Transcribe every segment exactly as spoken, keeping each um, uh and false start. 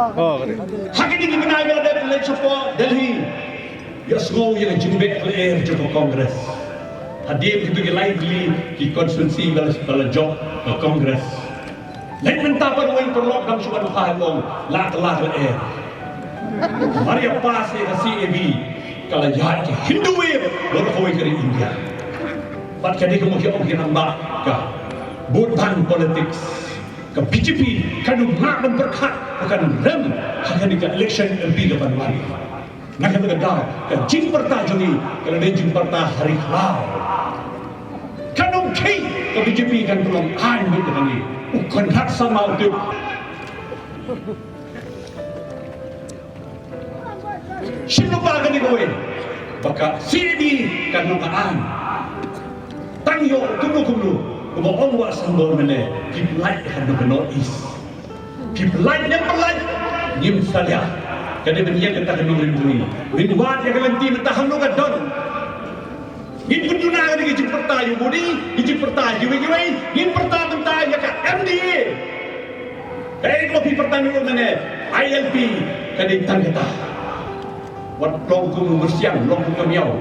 Ha kine ki bnai ba la dep leit shapoh Delhi, ïohsngew ïa ka jingbeh ka lyer jong ka Congress. Hadien kito ki lai tylli ki constituency ba la, ba la jop ka Congress. Leit mynta pat wei paralok dang shu ban phai long la ka la ka lyer. Mar ïa pass ïa ka C A B ka la ïaid ka Hindu wave baroh kawei ka ri India. Bad ka dei ka mut ïa ong ki rangbah ka vote bank politics. Ka B J P kan ym lah ban pyrkhat, kan rem ha kane ka election M P ka ban wan. Na kata ka daw ka jingpyrta jong ngi ka la dei jingpyrta ha ri khlaw. Kan ym khih ka B J P kan pynlong aiñ beit ïa kane. U Conrad Sangma u tip. Shim lypa kane kawei ba ka C A B kan long ka aiñ. Tang ïoh kumno kumno, kumba ong Wah Sanbor mynne, ki pyllait ha ka North East. Ki pyllait ne pyllait, ngim salia. Ka dei ban ïeng kata ka nongrim jong ngi. Ngin wad ïa ka lynti mynta hangno ka don. Ngin pynduna ïa ka jingpyrta ïa u Modi, ka jingpyrta ïa kiwei kiwei, ngin pyrta mynta ïa ka M D A. Kaei kaba phi pyrta mynne, I L P, ka dei tang kata. Wat long kum u myrsiang, long kum ka miaw.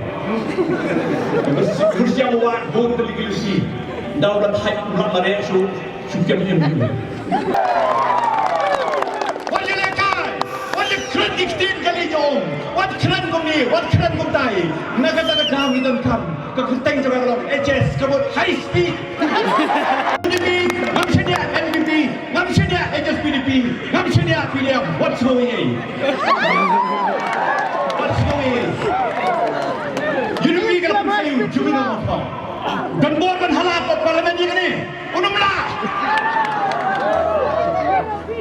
Myrsi-, myrsiang wat bun tylli ki lynti. Nda u la thait u la mareh shu, shu kem im. Wat ïalehkai, wat ïakren ki ktien kali jong, wat kren kumne, wat kren kumtai. Na kata ka daw ngi donkam ka kyrteng jong ka long H S, ka mut high speed. N P P, ngam shaniah N P P, ngam shaniah H S P D P, ngam shaniah P D F, whatsoever. Whatsoever. U N P ka la pynshai u Jubilee Mawphlang. Don bor ban hala pa-, parliament ïa kane. Un ym lah.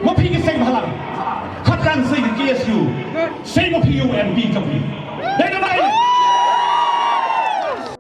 Ma phi ki seng bhalang. Khatlang sei ki K S U. Sei ma phi u M P ka phi.